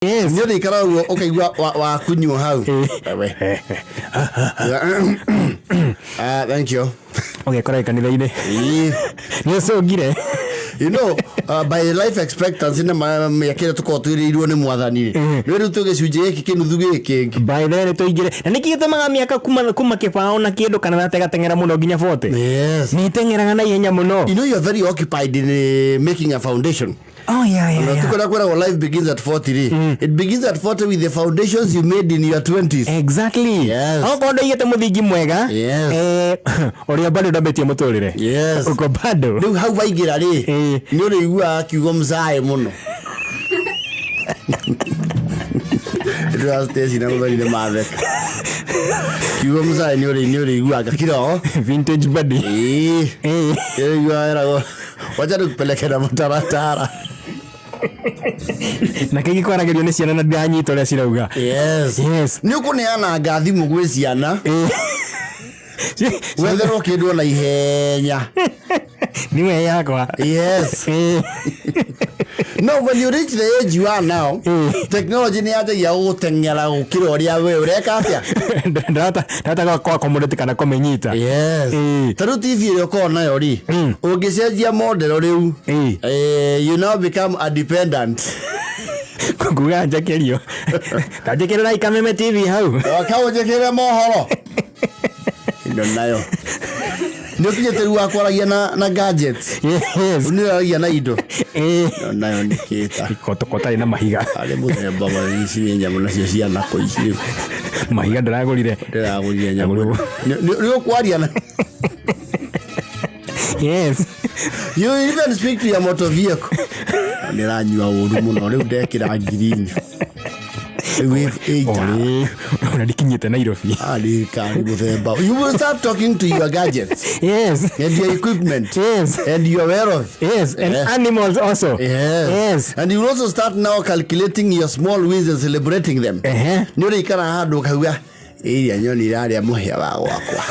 Yes. Nĩ ũrĩikara ũguo ũkaigua wakunywo hau. We. Ah, thank you. Ũgekora kanitha-inĩ. Ĩĩ. Nĩ ũcũngire. By life expectancy na mĩaka ĩrĩa tũkoragwo twĩrĩirwo nĩ mwathani rĩ, nĩ rĩu twĩ gĩcunjĩ gĩkĩ kĩnuthu gĩkĩ. By the way, nĩ tũingĩre na nĩkĩ gĩtũmaga mĩaka kuma kĩbaũ na kĩndũ kana gategateng'era mũno nginya 40? Yes. Nĩ iteng'eraga na ihenya mũno. You know you are very occupied in making a foundation. Oh, yeah. Na tuko kwĩragwo life begins at 40 rĩ. It begins at 40 with the foundations you made in your 20s. Exactly. Yes. Okorwo ndũigĩte mũthingi mwega. Yes. Ũrĩa bado ndambĩtie mũtũrĩre. Yes. Uko bado. Rĩu hau waingĩra rĩ, nĩ ũrĩiguaga kiugo mzae mũno. Ndĩra Stacy na Mũthoni nĩ matheka. Kiugo mzae nĩ ũrĩiguaga kiroho. Vintage buddy. Ĩĩ. Ũrĩiguaga weragwo wacha nikupeleke na mũtaratara. Na kĩngĩ kwaragĩrio nĩ ciana na ndiranyita ũrĩa cirauga. Yes. Yes. Nĩ ũkũneana thimũ gwĩ ciana wetherwo kĩndũ ona ihenya. Niwe yakwa. Yes. No, when you reach the age you are now, technology nĩ yanjagia gũgũteng'era gũkĩra ũrĩa we ũreka atĩa. Ndahota kwa accommodate kana kũmĩnyita. Yes. Ta rĩu TV ĩrĩa ũkoragwo nayo rĩ, ũngĩcenjia model rĩu, you now become a dependent. Kuga njakĩrio. Ta njĩkĩrĩra ikameme TV hau. Kaũnjĩkĩrĩre mohoro. Ĩno nayo. Nĩ ũkinyĩte rĩu wa kwaragia na gadgets. Yes. Nĩ ũraragia na indo. Ĩno nayo nĩ kĩta. Ikotokotarĩ na mahiga. Arĩ mũthemba wa ici nĩ nyamũ nacio ciana kũ ici rĩu. Mahiga ndĩragũrire. Ndĩragũrire nyamũ. Nĩ ũkwaria na Yes. You even speak to your motor vehicle. Nĩranyua ũru mũno rĩu ndekĩra ngirini. Rĩu ĩita. Olĩ, ona ndikinyĩte Nairobi. Arikari mũthemba. You will start talking to your gadgets Yes. and your equipment Yes. and your wealth. Yes, and Yes. animals also. Yes. Yes. And you will also start now calculating your small wins and celebrating them. Ehe. Nĩ ũrĩikara handũ ũkauga iria nyoni irarĩa mũhĩa wa gwakwa.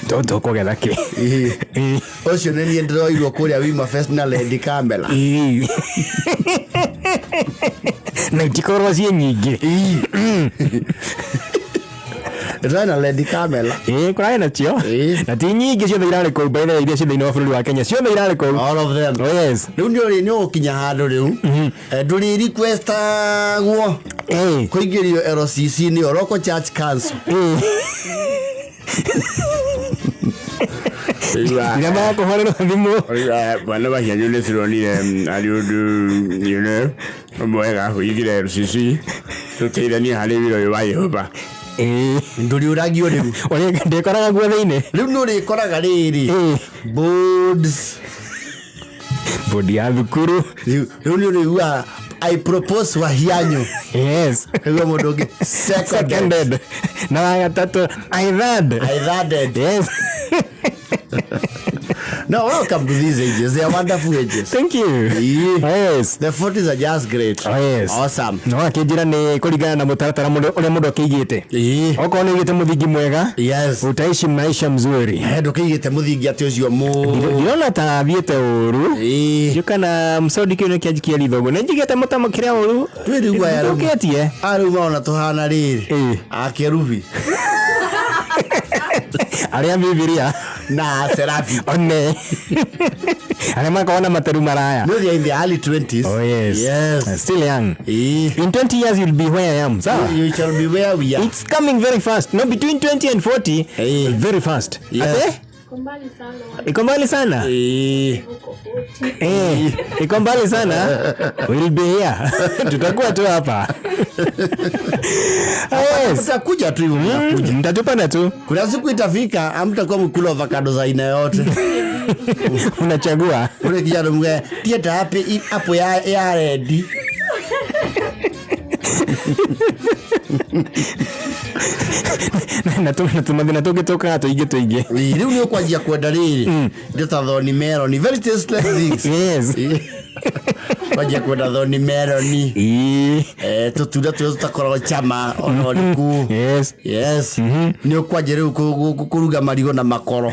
Tondũ ũkũgetha kĩ? Ĩĩ. Ũcio nĩ niĩ ndĩroirwo kũrĩa Wima Fest na Lady Camera. Ĩĩ. Na itikorwo ciĩ nyingĩ. Ndĩrarĩ na Lady Camera. Ĩĩ, kũrarĩ nacio. Ĩĩ. Na ti nyingĩ ciothe irarĩ kũu, by the way, iria ciĩ thĩinĩ wa bũrũri wa Kenya ciothe irarĩ kũu. All of them. Oh, yes. Rĩu nĩ ũrĩ nĩ ũgũkinya handũ rĩu ndũrĩ requestagwo kũingĩrio LCC nĩ Local Church Council. Iria magakũhũrĩrwo thimũ. Bwana wahianyu nĩ tũronire arĩ ũndũ mwega ũingĩre LCC tũteithanie harĩ wĩra ũyũ wa Yehova. Ndũrĩ ũragio rĩu. Ũrĩ ndĩkoraga guo thĩinĩ. Rĩu nĩ ũrĩkoraga rĩrĩ boards. Bodi ya thukuru. Rĩu nĩ ũrĩiguaga I propose Wahianyu. Yes. Rĩu mũndũ ũngĩ seconded. Seconded. Na wa gatatũ I third. I thirded. Yes. No, welcome to these ages. They are wonderful ages. Thank you. Ĩĩ. Yes. The 40s are just great. Oh, yes. Awesome. No akĩnjĩra nĩ kũringana na mũtaratara mũndũ ũrĩa mũndũ akĩigĩte. Ĩĩ. Okorwo nĩ ũigĩte mũthingi mwega, Yes. utaishi maisha mzuri. Ndũkĩigĩte mũthingi atĩ ũcio mũ. Ndirona ta thiĩte ũru. Ĩĩ. Ndiũ kana msodi kĩu nĩkĩo njikia ritho ũguo. Nĩ njigĩte mũtamo kĩrĩa ũru. Twĩrĩu aya rĩu. Ndũkĩtie. Aya rĩu marona tũhana rĩrĩ. Ĩĩ. Akerubi Arĩa Bibilia. na Serafi. One. Arĩa makoragwo na materu maraya. No, they are in the early 20s. Oh yes. Yes. Still young. Ĩĩ. In 20 years you'll be where I am. Sawa? You shall be where we are. It's coming very fast. No, between 20 and 40, Eh. very fast. Yes. Ate? Iko mbali sana. Iko mbali sana. Ĩĩ. Uko 40. Iko mbali sana. We'll be here. Tutakuwa tu hapa. Yes. Mtakuja tu hivyo mtakuja. Mtatupanda tu. Kuna siku itafika hamtakuwa mkula avocado za aina yote. Unachagua. Ule kijana mwe tieta hapi hapo ya ready. Na tũmathĩna tũngĩ tũkaga tũingĩ tũingĩ. Rĩu nĩ ũkwanjia kwenda rĩrĩ indo ta thorny melon, very tasteless things. Yes. Kwanjia kwenda thorny melon. Ĩĩ. Tũtunda tũrĩa tũtakoragwo chama ona ũrĩkũ. Yes. Yes. Nĩ ũkwanjia rĩu kũruga marigũ na makoro.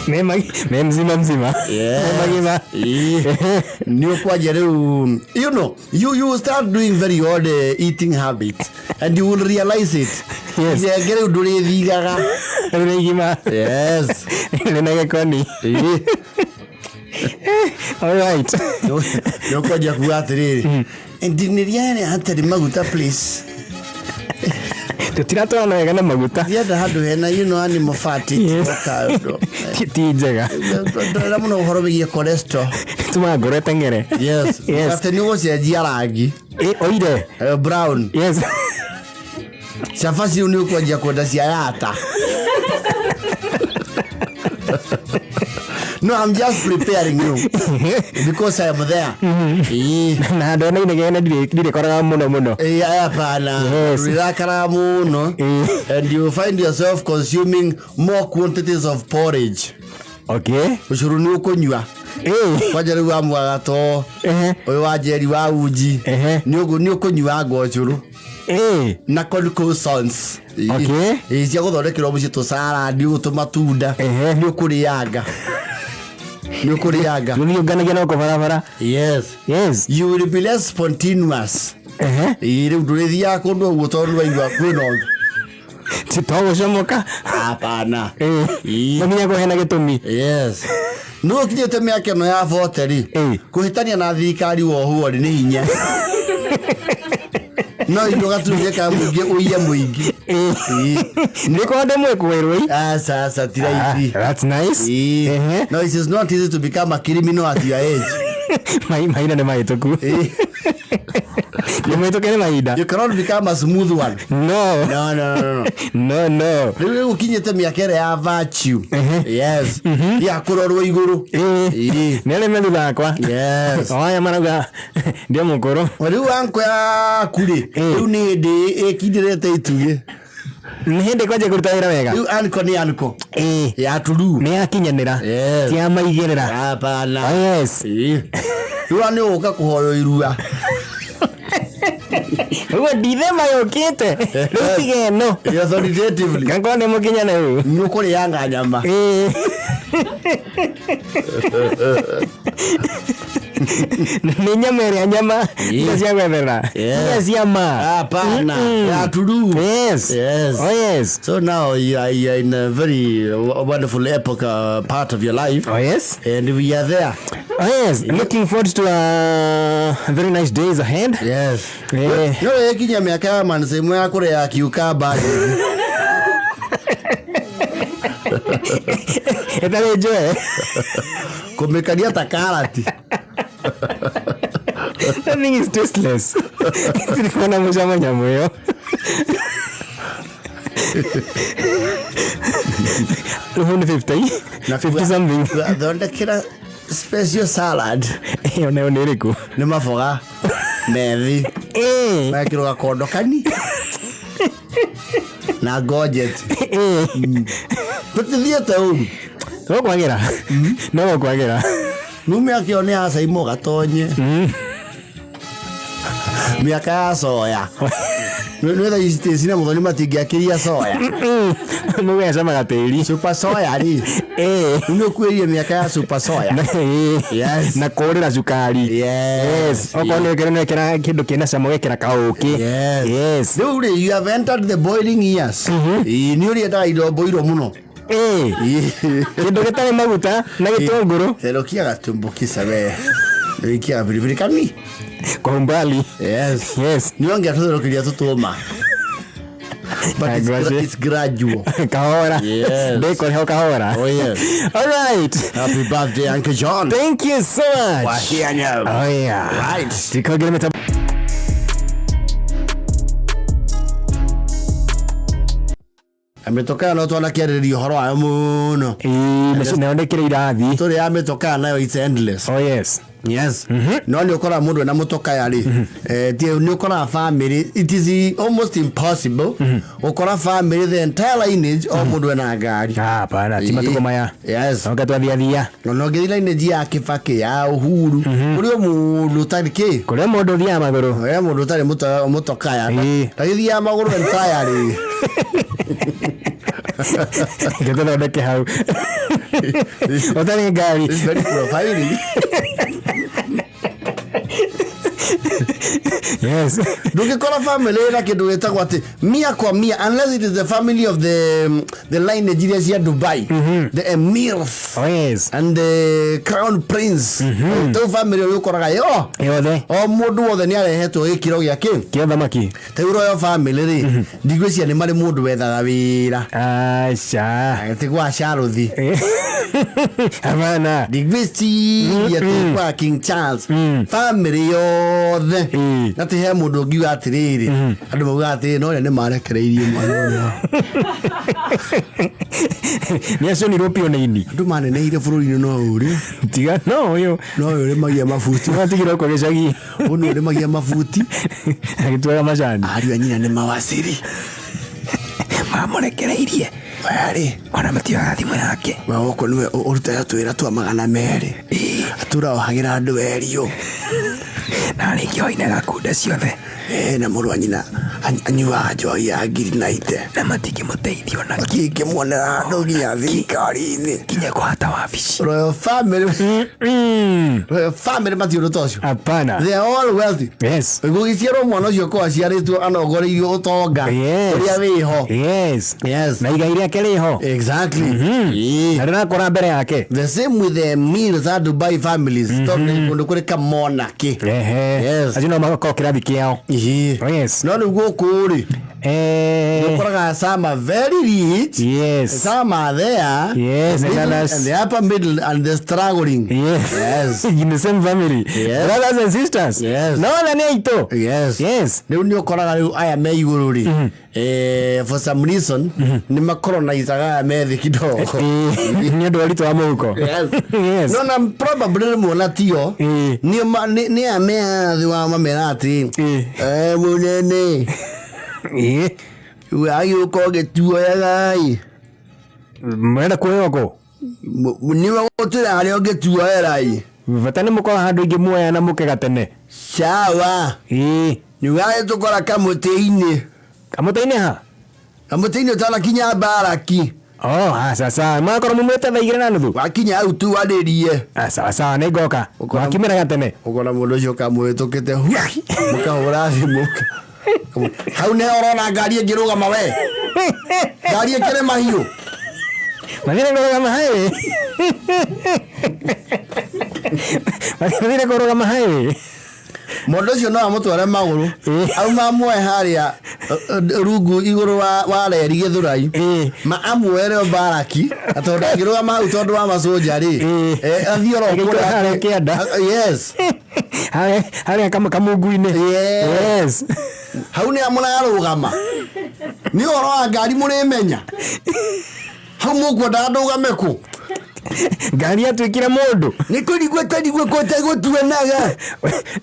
Me mzima mzima. Yes. Me magima. Nĩ ũkwanjia rĩu, you start doing very odd eating habits and you will realize it. Yes. Irenge rĩu ndũrĩthigaga. Rĩu nĩ igima. Yes. Rĩna gĩkoni. All right. Nĩ ũkwanjia kuga atĩrĩrĩ, ndinĩria ĩrĩa hatarĩ maguta, please. Tũtiratwarana wega na maguta. Ndienda handũ hena animal fat. Yes. Itoka. Ti njega. Ndorera mũno ũhoro wĩgiĩ cholesterol. Tũmaga ngoro ĩteng'ere. Yes. Yes. Atĩ nĩ ũgũcenjia rangi. Oire. Brown. Yes. Cabaci rĩu nĩ ũkwanjia kwenda cia yata. No, I'm just preparing you because I am there. Ĩĩ. Na handũ hena inegene ndirĩkoraga mũno mũno. Ĩĩ, hapana. Yes. Ndũrĩrakaraga mũno. Ĩĩ. And you find yourself consuming more quantities of porridge. Okay. Ũcũrũ nĩ ũkũnyua. Kwanja rĩu wa mwagato, ũyũ wa njeri wa uji. Nĩ ũkũnyuanga ũcũrũ. Na concoctions. Okay. Ĩĩ, cia gũthondekerwo mũciĩ, tũcarandi ũguo, tũmatunda. Nĩ ũkũrĩanga. Nĩ ũkũrĩanga. Nĩ ũnganagia na gũkũ barabara. Yes. Yes. You will be less spontaneous. Ĩĩ, rĩu ndũrĩthiaga kũndũ ũguo tondũ waigua kwĩna ũndũ. Ti to gũcomoka. Hapana. No nginya kũhe na gĩtũmi. Yes. Nĩ ũkinyĩte mĩaka ĩno ya 40 rĩ, kũhĩtania na thirikari wohwo rĩ nĩ hinya. No indo gaturũrie ka mũingĩ ũiye mũingĩ. Nĩ kwa ndĩ mwĩkũĩrwo ĩ. Aca, aca, ti raithi. That's nice. Ĩĩ. No, it is not easy to become a criminal at your age. Mahinda nĩ mahĩtũku. Nĩ mahĩtũke nĩ mahinda. You cannot become a smooth one. No. No, no, no, no. No, no. Rĩu rĩu ũkinyĩte mĩaka ĩrĩa ya virtue. Yes. Ya kũrorwo igũrũ. Ĩĩ. Nĩ arĩa me thutha wakwa. Yes. O aya marauga ndĩ mũkũrũ. Rĩu anko yaku rĩ, rĩu nĩ hĩndĩ ĩkindĩrĩte itugĩ. Nĩ hĩndĩ kwanjia kũruta wĩra wega. Rĩu anko nĩ anko. Ya turu. Nĩ yakinyanĩra. Yes. Ti ya maigĩrĩra. Hapana. Oh, yes. Ĩĩ. Rĩu nĩ ũgũka kũhoywo irua. Ũguo ndithemba yũkĩte. Rĩu tiga ĩno. Authoritatively. Ngangorwo nĩ mũkinyanĩru. Nĩ ũkũrĩanga nyama. Nĩ nyama ĩrĩa nyama iria cia gwetherera. Iria cia ma. Hapana. Ya turu. Yes. Yes. Oh, yes. So now you are in a very wonderful epoch, part of your life. Oh, yes. And we are there. Oh, yes. Looking forward to very nice days ahead. Yes. Eh. No ĩkinya mĩaka ya mansemo ya kũrĩa ya cucumber. Ĩtarĩ njoe. Kũmĩkaria ta karati. That thing is tasteless. Tilikuwa na mũcamo nyamũ ĩyo. Rĩu nĩ 50. 50 something. Thondekera special salad. Ĩyo nayo nĩ ĩrĩkũ? Nĩ maboga methi. Mekĩrwo gakondo kani. Na ngojeti. Tũtithiĩte ũru. No kwagĩra. No kwagĩra. Rĩu mĩaka ĩyo nĩ ya Saimo Gatonye. Mĩaka ya soya. Nĩ thaa ici Stacy na Mũthoni matingĩakĩria soya. Mũgĩa camaga tĩri. Super soya rĩ. Rĩu nĩ ũkuĩrie mĩaka ya super soya. Yes. Na kũrĩra cukari. Yes. Okorwo nĩ wĩkĩra nĩ wĩkĩra kĩndũ kĩna cama ũgekĩra kaũkĩ. Yes. Yes. Rĩu rĩ, you have entered the boiling years. Ĩĩ, nĩ ũrĩendaga indo mboirwo mũno. Kĩndũ gĩtarĩ maguta na gĩtũngũrũ. Therũkia gatumbukisa we. Wĩkia biribiri kani. Kwa umbali. Yes. Yes. Nĩ ũngĩatũtherũkĩria tũtũma. But it's gradual. Kahora. Yes. Ndĩkũrĩho kahora. Oh, yes. All right. Happy birthday, Uncle John. Thank you so much. We're here now. Oh, yeah. Right. Tikogere mĩtambo. Mĩtokaa no twanakĩarĩrĩria ũhoro wayo mũno. Nayo ndĩkĩrĩ irathi. Tũrĩ ya mĩtokaa nayo it's endless. Oh, yes. Yes. No nĩ ũkoraga mũndũ ena mũtokaya rĩ, nĩ ũkoraga family, it is almost impossible gũkora family, the entire lineage, o mũndũ ena ngari. Hapana, ti matukũ maya. Yes. Onge twathiathia. Ona ũngĩthiĩ lineage ya Kibaki, ya Uhuru, kũrĩ o mũndũ ũtarĩ kĩ. Kũrĩ mũndũ ũthiaga magũrũ. Kũrĩ mũndũ ũtarĩ mũtokaya. Tagĩthiaga magũrũ entirely. Reke tũthondeke hau ũtarĩ ngari. It's very profiling. Yes. Ndũngĩkora family ĩna kĩndũ gĩtagwo atĩ mia kwa mia, unless it is the family of the lineage iria cia Dubai, the emirs Oh yes. and the crown prince. Tau family ũrĩa ũkoraga yo Yothe. o mũndũ wothe nĩ arehetwo gĩkĩro gĩake. Kĩa thamaki. Ta royal family rĩ, ndigwĩciria nĩ marĩ mũndũ wethaga wĩra. Aca. Ti gwa Charles. Hapana. Ndigwĩciria ti kwa King Charles family yothe. Na ti he mũndũ ũngiuga atĩrĩrĩ, andũ maugaga atĩrĩrĩ, no ũrĩa nĩ marekereirie mwana ũrĩa. Nĩ acionirwo pionei-inĩ. Andũ maneneire bũrũri-inĩ no ũrĩa. Tiga no ũyũ. No ũyũ ũrĩmagia mabuti. Watigirwo kũ gĩcagi. Ũyũ nĩ ũrĩmagia mabuti. Agĩtuaga macani. Ariũ a nyina nĩ mawaciri. Mamũrekereirie. Werĩ. Ona matioyaga thimũ yake. We gũkũ nĩwe ũrutaga twĩra twa 200. Atũra ohagĩra andũ eriũ. Na rĩngĩ oinaga kunda ciothe. Na mũrũ wa nyina anyuaga njohi ya ngiri na ite. Na matingĩmũteithia ona Matingĩmuonera handũ nginya thirikari-inĩ. Nginya kũhata wabici. Royal family. Royal family matirĩ ũndũ ta ũcio. Hapana. They are all wealthy. Yes. Gũgĩciarwo mwana ũcio ko aciarĩtwo anongoreirio ũtonga. Yes. Ũrĩa wĩho. Yes. Yes. Na igai rĩake rĩho. Exactly. Na rĩrakũra mbere yake. The same with the emirs a Dubai families. Tondũ nĩ kũndũ kũrĩ ka monarchy. Ehe. Yes. Acio no makorwo kĩrathi kĩao. Yes. No rĩu gũkũ rĩ, ũkoraga some are very rich. Yes. Some are there. Yes, and Middle, others- and the upper middle and the struggling. Yes. Yes. In the same family. Yes. Brothers and sisters. Yes. No, na nĩ aitũ. Yes. Yes. Rĩu nĩ ũkoraga rĩu aya me igũrũ rĩ, for some reason nĩ makolonizaga aya me thĩ kidogo. Nĩ ũndũ wa ũritũ wa mũhuko. Yes. Yes. No na probably rĩmwe na tio nĩ aya me thĩ wa mamera atĩ mũnene wagĩũka ũgĩtuoyaga ĩ. Mũrenda kuoywo kũ? Nĩwe gũtĩra harĩa ũngĩtuoera ĩ. Bata nĩ mũkorwo handũ ingĩmuoya na mũke gatene. Sawa. Nĩũgagĩtũkora kamũtĩ-inĩ. Kamũtĩ-inĩ ha? Kamũtĩ-inĩ ũtanakinya mbaraki. Oh, sasa mwakorwo mumĩte thaa 2:30. Wakinya hau tuarĩrie. Sawa sawa, nĩ ngoka. Wakiumĩra gatene. Ũkona mũndũ ũcio ũkamũhĩtũkĩte hua, mũkahũra thimũ. Hau nĩho ũrona ngari ĩngĩrũgama we. Ngari ĩkĩrĩ mahiũ. Mathire kũrũgama highway. Mathire kũrũgama highway. Mũndũ ũcio no amũtware magũrũ. Auma amuoe harĩa rungu igũrũ wa reri Gĩthũrai. Ma amuoere mbaraki. Na tondũ ndangĩrũgama hau tondũ wa macũnja rĩ. Athiĩ oro Agĩikara kũrĩa. harĩa kĩanda. Yes. Harĩa kamungu-inĩ. Yes. Hau nĩ mũrarũgama. Nĩ ũhoro wa ngari mũrĩmenya. Hau mũkwendaga ndũgame kũ? Ngari yatuĩkire mũndũ. Nĩ kũrigwo twarigwo kũtegũtuonaga.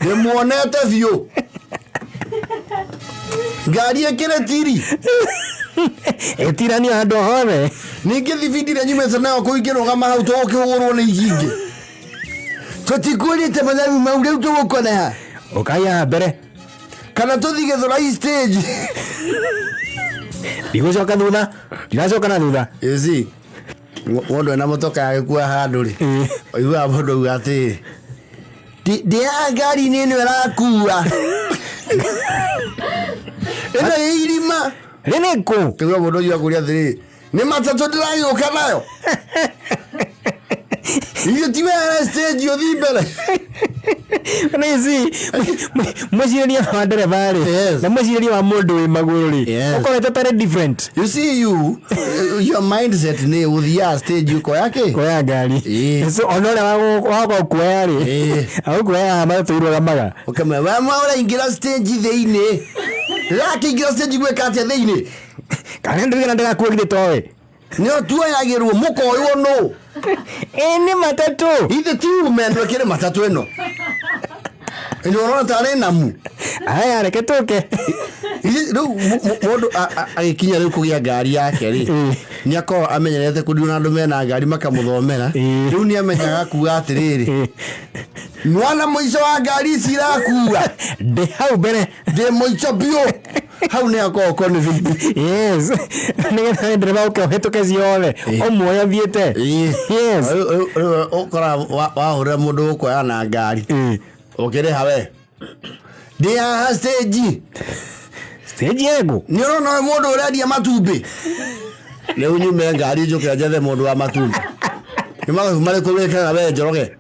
Ndĩmuonete biũ. Ngari ĩkĩrĩ tiri. Ĩtiranio handũ hothe. Ningĩ thibindi ĩrĩa nyumĩte nayo kũu ingĩrũgama hau tũgũkĩhũrwo nĩ ihingi. Tũtikũrĩte mathabu mau rĩu tũgũkora ha? Ũkai haha mbere. Kana tũthiĩ Gĩthũrai stage. Ndigũcoka thutha. Ndiracoka na thutha. You see, mũndũ ena mũtoka agĩkua handũ rĩ, ũiguaga mũndũ auga atĩrĩ, ndĩ haha ngari-inĩ ĩno ĩrakua. Ĩno ĩ irima. Rĩrĩkũ? Ũiguaga mũndũ ũcio akũria atĩrĩrĩ, nĩ matatũ ndĩragĩũka nayo. Ithuĩ ti wega stage ũthiĩ mbere. Nĩ ici, mwĩcirĩrie wa ndereba rĩ, na mwĩcirĩrie wa mũndũ wĩ magũrũ rĩ, ũkoretwo tarĩ different. You see you, your mindset nĩ ũthiaga stage ũkoya kĩ? Koya ngari. So ona ũrĩa wa gũkuoya rĩ, agũkuoya haha matatũ irũgamaga. Ũkamwĩra, we mwa ũraingĩra stage thĩinĩ. Ndĩrakĩingĩra stage gwĩka atĩa thĩinĩ? Kana ndĩrigana ndĩrakuo githĩ toĩ? Nĩ tuoyagĩrwo mũkoywo nũ? Ĩ nĩ matatũ. Ithe ti ume ĩno ĩkĩrĩ matatũ ĩno. Ĩno ũrona tarĩ namu. Aya reke tũke. Rĩu mũndũ agĩkinya rĩu kũgĩa ngari yake rĩ, nĩ akoragwo amenyerete kũndiũ na andũ mena ngari makamũthomera. Rĩu nĩ amenyaga kuga atĩrĩrĩ, mwana mũico wa ngari ici irakua. Ndĩ hau mbere. Ndĩ mũico biũ. Hau nĩ akoragwo convinced. Yes, nĩgetha ndereba ũke ũhĩtũke ciothe, ũmuoya thiĩte. Yes. Rĩu rĩu ũkoraga wahũrĩra mũndũ gũkuoya na ngari. Ũkĩrĩha we ndĩ haha stage. Stage ĩrĩkũ? Nĩ ũrona ũyũ mũndũ ũrendia matumbĩ, rĩu nyume ngari njũke njethe mũndũ wa matumbĩ? Nĩ mathabu marĩkũ wĩkaga we Njoroge?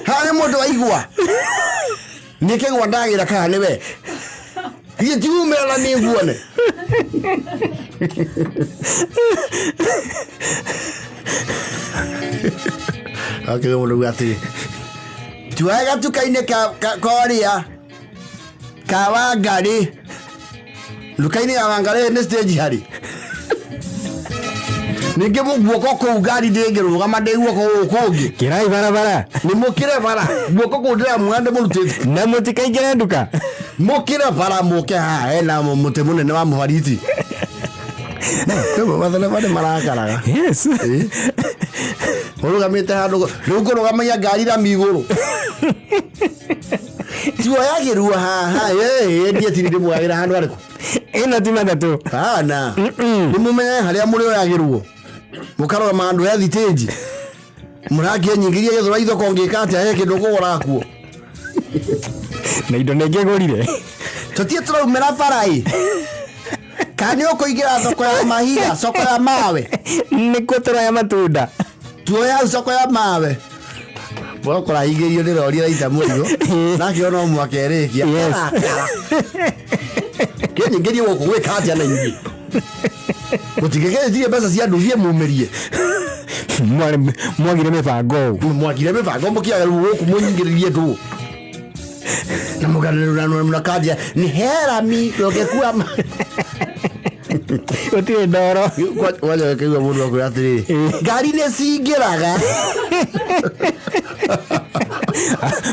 Haha nĩ mũndũ waigua nĩ kĩgwa ndagĩra kana nĩ we? Githĩ ti umĩra na niĩ nguone? Akĩgwa mũndũ auga atĩrĩ, tuoe gatuka-inĩ korĩa ka Wangarĩ, nduka-inĩ ya Wangarĩ nĩ stage harĩ ningĩ guoko kũu ngari ndĩngĩrũgama ndĩ guoko gũkũ kũngĩ. Kĩrai barabara. Nĩ mũkĩre bara, guoko kũu ndĩramuoya ndĩmũrutĩte. Na mũtikaingĩre nduka. Mũkĩre bara mũke haha hena mũtĩ mũnene wa mũbariti. Rĩmwe matereba nĩ marakaraga. Yes. Ũrũgamĩte handũ rĩu ngũrũgamagia ngari rami igũrũ, tuoyagĩrwo haha ndiĩ tiri ndĩmuoyagĩra handũ harĩkũ? Ĩno ti matatũ. Kana nĩ mũmenye harĩa mũrĩoyagĩrwo, mũkarũgama handũ he thitĩnji, mũrakĩnyingĩria Gĩthũrai thoko ngĩka atĩa? He kĩndũ kũgũra kuo? Na indo nĩ ngĩgũrire. Tũtiĩ tũraumĩra bara-ĩ, kana nĩ ũkũingĩra thoko ya mahiga, soko ya mawe? Nĩkuo tũroya matunda. Tuoya hau soko ya mawe, mwakora hingĩrio nĩ rori ĩraita mũrigo, nake no mwaka ĩrĩkia. Kĩnyingĩrie gũkũ gwĩka atĩa? Na inyuĩ mũtingĩkĩrĩtirie mbeca cia nduthie mumĩrie. Mwagire mĩbango ũũ. Mwagire mĩbango, mũkĩaga rĩu gũkũ mũnyingĩrĩrie ndũ na mũkanjia nĩ herami rũngĩkua. Gũtirĩ ndoro. Wanja gĩkĩigua mũndũ akwĩra atĩrĩrĩ, ngari nĩ cingĩraga.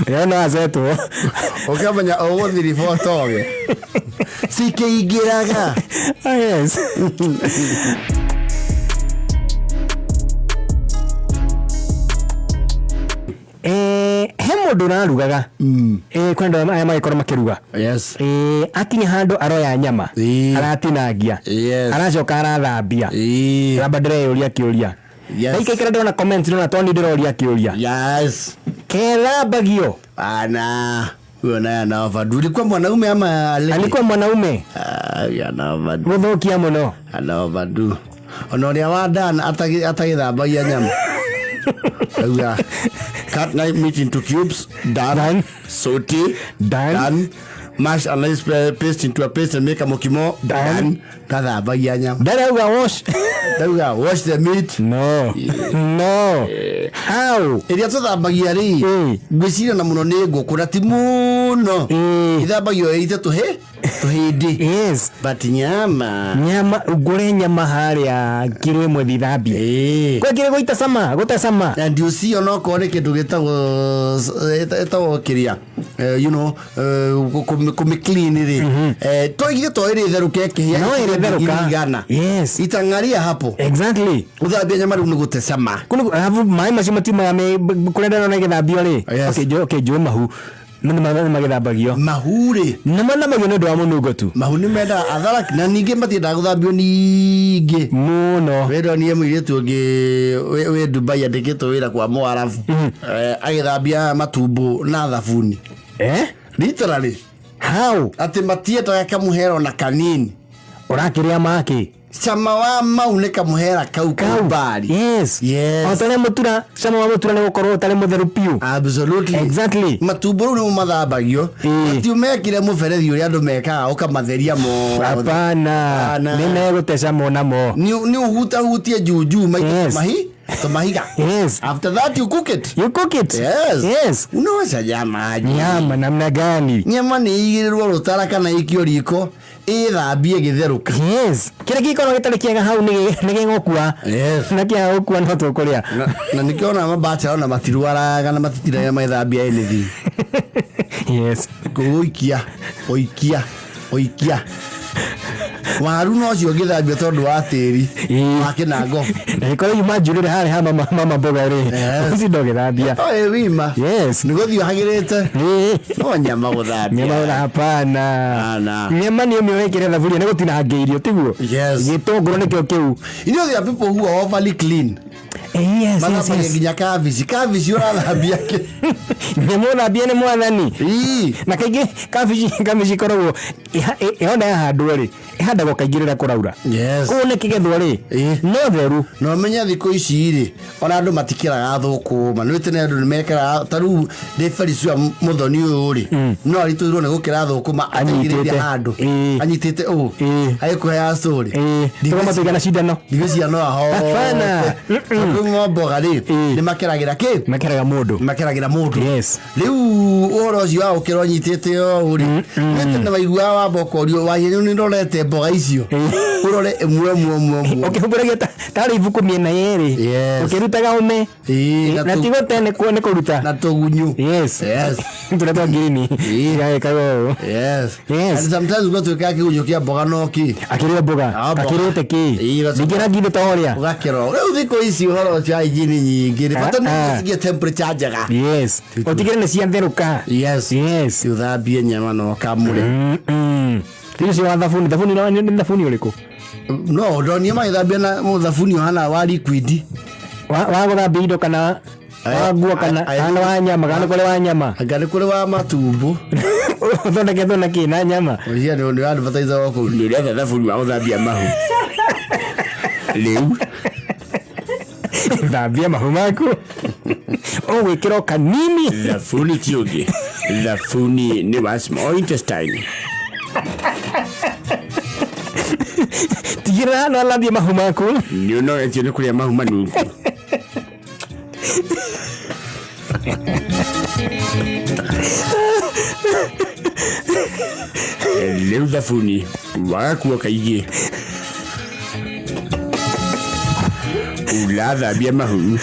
Ĩyo no acetwo. Ũkamenya ũgũthi ribotoge cikĩingĩraga. Ah, yes. He mũndũ ũrarugaga. Kwĩ andũ aya magĩkorwo makĩruga. Akinya handũ aroya nyama. Aratinangia. Aracoka arathambia. Ramba ndĩreyũria kĩũria. Ndaikaikara ndĩrona comments, ndĩrona Tony ndĩroria kĩũria. Kethambagio? Ana huyo naye ana overdo. Ulikuwa mwanaume ama lady? Alikuwa mwanaume. Ah, huyo ana overdo. Gũthũkia mũno. Ana overdo. Ona ũrĩa wa Dan atagĩthambagia nyama. Auga, cut knife meat into cubes, done. Done. Saute. Done. Done. Mash and nice paste into a paste and make a mokimo. Done. Done. Ndathambagia nyama. Ndarauga wash. Ndauga wash the meat. No. No. How? Ĩrĩa tũthambagia rĩ, ngwĩciria na mũno nĩ ngũkũ, na ti mũno. Ithambagio ĩite tũhĩ tũhĩndĩ. But nyama. Nyama ngũre nyama harĩa kiro ĩmwe thithambie. Kwa kĩrĩ gũita cama, gũte cama. And you see, onokorwo nĩ kĩndũ gĩtagwo ĩtagwo kĩrĩa kũmĩ clean rĩ, toigire to ĩrĩ therũke ĩkĩhĩa. No ĩrĩtherũka. Igana. Itang'aria hapo. Gũthambia nyama rĩu nĩ gũte cama. Kũndũ arabu maĩ macio matiumaga me kũrĩa ndĩrona ĩgĩthambio rĩ. Okay, okay, njũĩ mahu. No nĩ magĩthambagio. Mahu rĩ. Nĩ mathambagio nĩ ũndũ wa mũnungo tu. Mahu nĩ mendaga athara, na ningĩ matiendaga gũthambio ningĩ mũno. Wĩndonire mũirĩtu ũngĩ wĩ Dubai andĩkĩtwo wĩra kwa Mũarabu. Agĩthambia matumbo na thabuni. Eh? Literally. How? Atĩ matiendaga kamũhero na kanini. Ũrakĩrĩa makĩ? Cama wa mau nĩ kamũhera kau kau mbari. O ta ũrĩa mũtura, cama wa mũtura nĩ gũkorwo ũtarĩ mũtheru piũ. Absolutely. Exactly. Matumbo rĩu nĩmo mathambagio. Matiu mekire mũberethi ũrĩa andũ mekaga ũkamatheria mothe. Hapana. Hapana. Nĩ megũte cama onamo. Nĩ ũhutahutie juujuu maita mahi tũmahiga. After that you cook it. You cook it. Yes. Unaosha nyama aje? Nyama namna gani? Nyama nĩ igĩrĩrwo rũtara kana ikio riko ĩthambie gĩtherũka. Kĩrĩa kĩngĩkorwo gĩtarĩ kĩega hau nĩ gĩgũkua. Na kĩaga gũkua no tũkũrĩa. Na nĩkĩo ona mabachelor ona matirwaraga na matitiraga magĩthambia anything. Gũikia, ũikia, ũikia. Waru nocio ũngĩthambia tondũ wa tĩri wa kĩnangobu. Na gĩkorwo yuma njurĩre harĩa ha mama mama mboga rĩ, Yes. ũcio ndũgĩthambia. Ĩ wima. Yes. Nĩ gũthiĩ ũhagĩrĩte. No nyama gũthambia. Nyama hapana. Hapana. Nyama nĩ ũmĩoe ĩkĩre thaburia nĩ gũtinangĩirio tiguo? Yes. Gĩtũngũrũ nĩkĩo kĩu. You know there are people who are overly clean. Yes, yes, Mathambagia yes. nginya kabici. Kabici ũrathambia kĩ? Nyama ũthambie nĩ mwathani. Ii. Na kaingĩ kabici ĩkoragwo ĩhonda yahandwo rĩ, ĩhandagwo kaingĩ rĩrĩa kũraura. Yes. Kũu nĩ kĩgethwo rĩ, no theru. Na ũmenye thikũ ici rĩ, ona andũ matikĩraga thũkũma. Nĩ tene andũ nĩmekĩraga ta rĩu ndĩ Felicua mũthoni ũyũ rĩ, no aritũhirwo nĩ gũkĩra thũkũma Anyitĩte. ataigĩrĩire handũ. Anyitĩte ũũ. Agĩkũheaga story. Tũkamatũigana cindano. Ndigwĩciria no ahote. Hapana. Kwĩ mboga rĩ, nĩ makeragĩra kĩ? Makeragĩra mũndũ. Makeragĩra mũndũ. Yes. Rĩu ũhoro ũcio wa gũkĩra ũnyitĩte ũũ rĩ, nĩ tene waiguaga wamba ũkorio wahiũ nĩ ndorete mboga icio. Ũrore ĩmwe ĩmwe ĩmwe ĩmwe. Ũkĩhumbũragia tarĩ ibuku mĩena yerĩ. Yes. Ũkĩrutaga ũme. Ĩĩ, Na ti gũte nĩ kũruta. Na tũgunyũ. Yes. Yes. Tũrĩa twa ngirini. Igagĩkaga ũũ. Yes. Yes. And sometimes ũgatuĩka kĩgunyũ kĩa mboga no kĩ. Akĩrĩa mboga. Ah, mboga. Akĩrĩte kĩ. Ĩĩ, Ningĩ rangi ta ũrĩa. Ũgakĩrora. Rĩu thikũ ici ũhoro ũcio hygiene nyingĩ rĩ, bata nĩ Ah, ah. ũcigie temperature njega. Yes. Ũtigĩre nĩ ciatherũka. Yes. Yes. Ũthambie nyama na ũkamũre. Ti ũcio wa thabuni. Thabuni nĩ thabuni ũrĩkũ? No, ndonire magĩthambia na thabuni ũhana wa liquid. Wa gũthambia indo kana wa nguo kana kana wa nyama kana kũrĩ wa nyama. Anga nĩ kũrĩ wa matumbo. Ũthondeketwo na kĩ na nyama. Ũcio nĩ advertise wa kũu. Nĩ ũretha thabuni wa gũthambia mahu. Rĩu. Thambia mahu maku. Ũgwĩkĩra o kanini. Thabuni ti ũngĩ. Thabuni nĩ wa small intestine. Tigĩrĩra no athambie mahu maku. Nĩ ũnogetio nĩ kũrĩa mahu manungu. Rĩu thabuni wagakuo kaingĩ. Ũrathambia mahu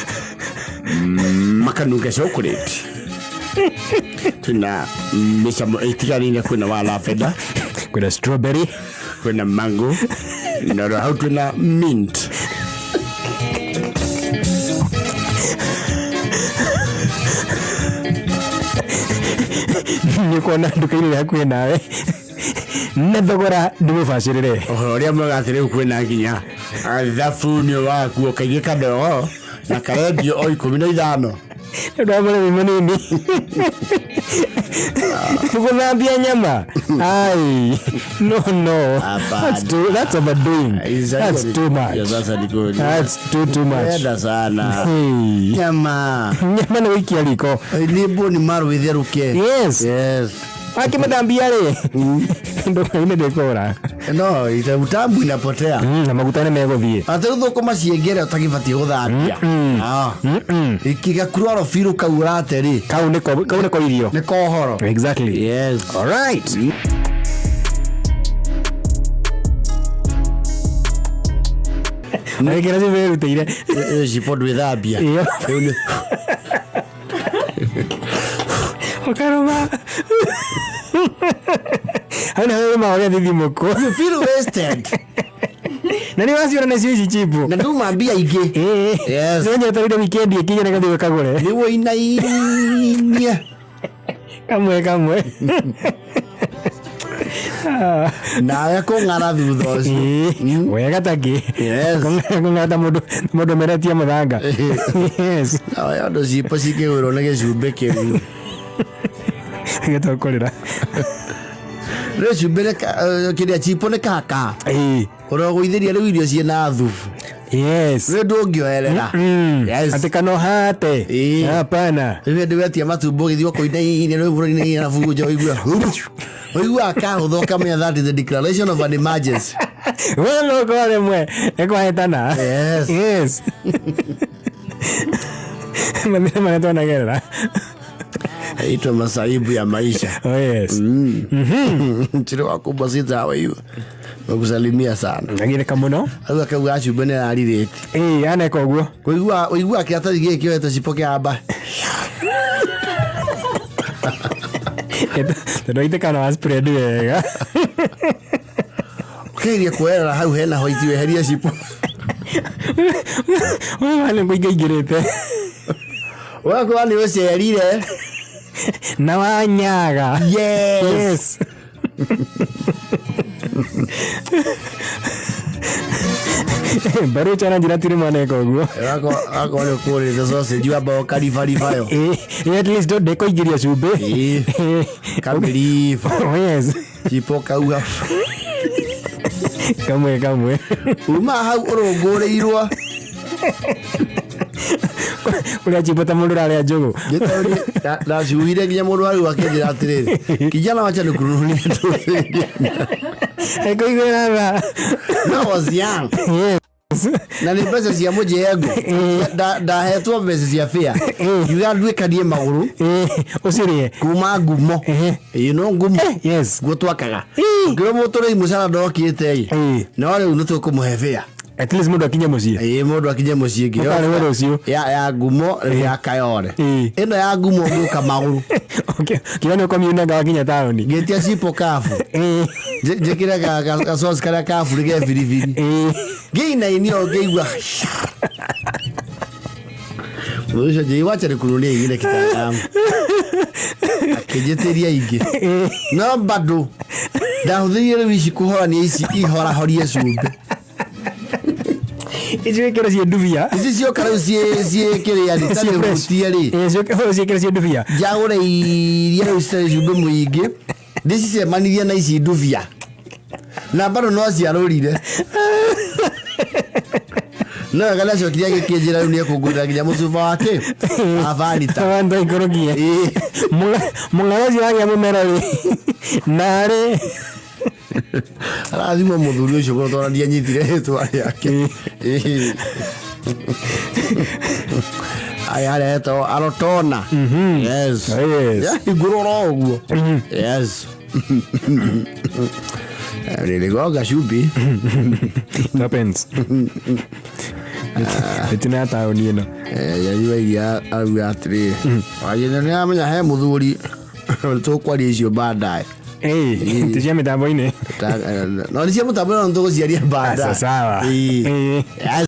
makanunga chocolate. Twĩna mĩcamo ĩtiganĩire, kwĩna wa lavender, kwĩna strawberry, kwĩna mango, na oro hau twĩna mint. Nĩ ũkuona nduka-inĩ ĩrĩa hakuhĩ nawe na thogora nĩ mũbacĩrĩre. Ũhoro ũrĩa mwega atĩ rĩu kwĩna nginya thabuni wakuo kaingĩ kadogo na karendio o 15. Nĩ ũndũ wa mũrĩmi mũnini gũthambia nyama. Ai, no no, that's too, that's overdoing. That's too much. Sasa niko That's too much. Enda sana. Hey. Nyama. Nyama nĩ gũikia riko. Nĩ bone marrow ĩtherũke. Yes. Yes. Akĩmĩthambia rĩ, nduka-inĩ ndĩkũra. No, ita utamu inapotea. Na maguta nĩ megũthiĩ. Atĩ rĩu thũkũma ciĩngĩre ũtagĩbatiĩ gũthambia. Gakruoro kau ũrate rĩ. Kau nĩko kau nĩko irio. Nĩ kohoro. Exactly. Yes. All right. Na gĩkĩra ciberutĩire. Cipo ndwĩthambia. Ĩyo. Ũkarũma. Hau nĩho rũma ũrĩa thithimũkwo. You feel wasted. Na nĩ waciona nĩcio ici chipu. Na nduma mbia ingĩ. Yes. Nĩ nyetereire wikendi ĩkinye nĩgetha ũkagũre. Nĩguo inainie. Kamwe kamwe. Nawe kũng'ara thutha ũcio. Wega takĩ. Yes. Kũng'ara ta mũndũ ũmeretie mũthanga. Yes. Nawe andũ cipo cikĩgwĩrwo nĩ gĩcumbĩ kĩu. Gĩtũkũrĩra. Rĩu cumbĩ kĩrĩa chipo nĩ kaka. Ũrogũithĩria rĩu irio ciĩna thubu. Yes. Rĩu ndũngĩoerera. Yes. Atĩ kana ũhate. Hapana. Rĩu hĩndĩ wetia matumbo ũgĩthiĩ ũkoinaine rĩu bũrũri-inĩ na bunjo ũigua. Ũiguaga kahũtha ũkamenya that is the declaration of an emergency. We no ũkorwo rĩmwe nĩ kwahĩtana. Yes. Yes. Mathĩna marĩa twanagerera. Itwa masaibu ya maisha. Oh yes. Chiri wakubwa sitawa hiyo. Nakusalimia sana. Nagirĩka mũno. Rĩu akauga cumbĩ nĩ ararirĩte. Ĩĩ, aneka ũguo. Kũigua ũigua kĩratathi gĩkĩ kĩoete cipo kĩamba. Tondũ aitĩka na wa spread wega. Ũkĩgeria kuoerera hau hena hoiti weherie cipo. Wewe nĩ kũingaingĩrĩte. Ũgakora nĩ ũcerire. Na wanyaga. Yes. Yes. Mbarucha na njĩra tirĩ mwaneka ũguo. Ũgakora nĩ ũkũrĩte sausage wamba ũkaribariba yo. Ĩ, at least ndĩkũingĩria cumbĩ. Ĩ. Kamĩriba. Oh, yes. Chipo kauga. Kamwe kamwe. Uma hau ũrũngũrĩirwo. Kũrĩa chipo ta mũndũ ũrarĩa njũgũ. Ndacuhire nginya mũndũ hau akĩnjĩra atĩrĩrĩ, kijana wacha nikununulie tu. Ĩkũiguĩra tha. No, I was young. Yes. Na nĩ mbeca cia mũjengo. Ndahetwo mbeca cia fare. Ngiuga nduĩkanie magũrũ Ĩ, ũcirĩe. kuma ngumo. Ehe. Ĩ no ngumo. Yes. Guo twakaga. Ngĩrwo mũtũrĩi mũcara ndokĩte ĩ. Ĩ. No rĩu nĩ tũkũmũhe fare. At least mũndũ akinye mũciĩ. Ĩ mũndũ akinye mũciĩ ngĩheo Ũkarĩhwo fare. rũciũ. Ya ngumo rĩu ya Kayole. Ĩ. Ĩno ya ngumo ngũka magũrũ. Okay. Kiuga nĩ ũkomiunanga wakinya taũni. Ngĩtia cipo kabu. Ĩ. Njĩkĩre gacoci karĩa kaburi ge biribiri. Ĩ. Ngĩinainio ngĩigua. Mũthuri ũcio njĩi wacha nikununulie ingine kitaalamu. Akĩnjĩtĩria ingĩ. No bado ndahũthĩrire rĩu ici kũhorania ici ihorahorie cumbĩ. Ici wĩkĩre ciĩ ndubia. Ici cioka rĩu ciĩ kĩrĩa rĩ Ciĩ fresh. itarĩ hutie rĩ. Ĩ, ciĩkĩre ciĩ ndubia. Njagũre iria rĩu citarĩ cumbĩ mũingĩ ndĩcicemanirie na ici ndubia na bado no ciarũrire. No wega nĩacokire agĩkĩnjĩra rĩu nĩekũngũrĩra nginya mũcuba wake abanita. Abantu aikorogie. Ĩ. Mũng'ara ũcio wagĩa mũmero rĩ. Narĩ. Arathimwo mũthuri ũcio mũno tondũ ndianyitire rĩtwa rĩake. Ĩ. Aya harĩa etagwo Arotona. Yes. Yes. Yahingũrwo oro ũguo. Yes. Niligonga cumbĩ. It happens. Mĩtino ya taũni ĩno. Yanyua iria arauga atĩrĩrĩ, wagĩrĩire nĩ amenya he mũthuri tũkwaria icio baadaye. Ĩ, ti cia mĩtambo-inĩ. No nĩ cia mũtambo no nĩ tũgũciaria baadaye. Sawa. Ĩ. Ĩ. Yes.